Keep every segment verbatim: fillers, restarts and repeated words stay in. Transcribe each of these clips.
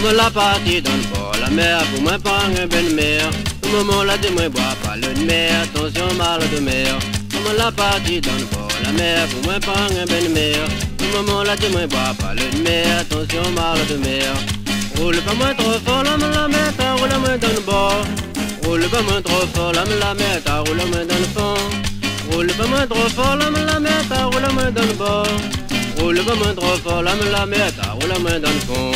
Moin la parti dann bor la mèr, pou moin pran in bèl-mèr. Momon la di moin, boir pa lo d'mèr, atansion, malad ou mèr. Momon la parti dann bor la mèr, pou moin pran in bèl-mèr. Momon la di moin, boir pa lo d'mèr, atansion, malad ou mèr. Roul pa moin tro for, la, la mèr, ta roul amoin dann bor. Roul pa moin tro for, la, la mèr, ta roul amoin dann fon. Roul pa moin tro for, la, la mèr, ta roul amoin dann bor. Roul pa moin tro for, la, la mèr, ta roul amoin dann fon.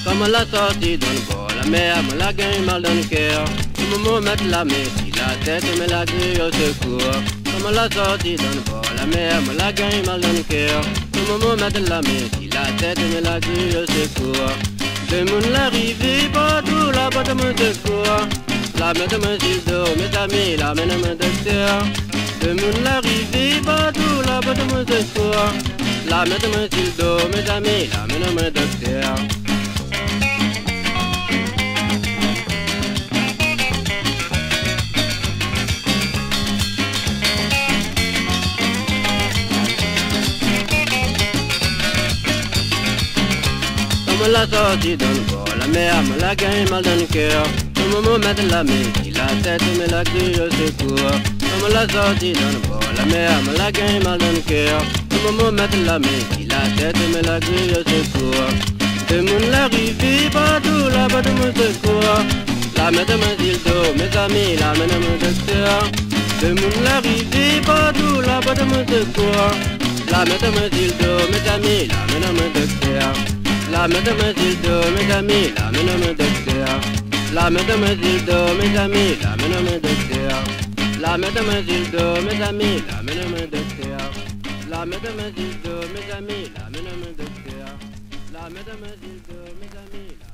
Kan moin la sorti dann bor la mèr, moin la gingn mal dann kèr. Momon mèt la min si la tèt, mé la kri o sékour. Kan moin la sorti dann bor la mèr, moin la gingn mal dann kèr. Momon mèt la min si la tèt, mé la kri o sékour. Demoun la arivé partou, la port amoin sékour. La mèt amoin si lo do, mézami, la amenn amoin doktèr. Demoun la arivé partou, la port amoin sékour. La mèt amoin si lo do, mézami, la amenn amoin doktèr. Kan moin la sorti dann bor la mèr, moin la gingn mal dann kèr. Momon mèt la min si la tèt, mé la kri o sékour. Kan moin la sorti dann bor la mèr, moin la gingn mal dann kèr. Momon mèt la min si la tèt, mé la kri o sékour. Demoun la arivé partou, la port amoin sékour. La mèt amoin si lo do, mézami, la amenn amoin doktèr. Demoun la arivé partou, la port amoin sékour. La mèt amoin si lo do, mézami, la amenn amoin doktèr. La mèt amoin si lo do, mézami, la amenn amoin doktèr. La mèt amoin si lo do, mézami, la amenn amoin doktèr. La mèt amoin si lo do, mézami, la amenn amoin doktèr. La mèt amoin si lo do, mézami, la amenn amoin doktèr. La mèt amoin si lo do, mézami, la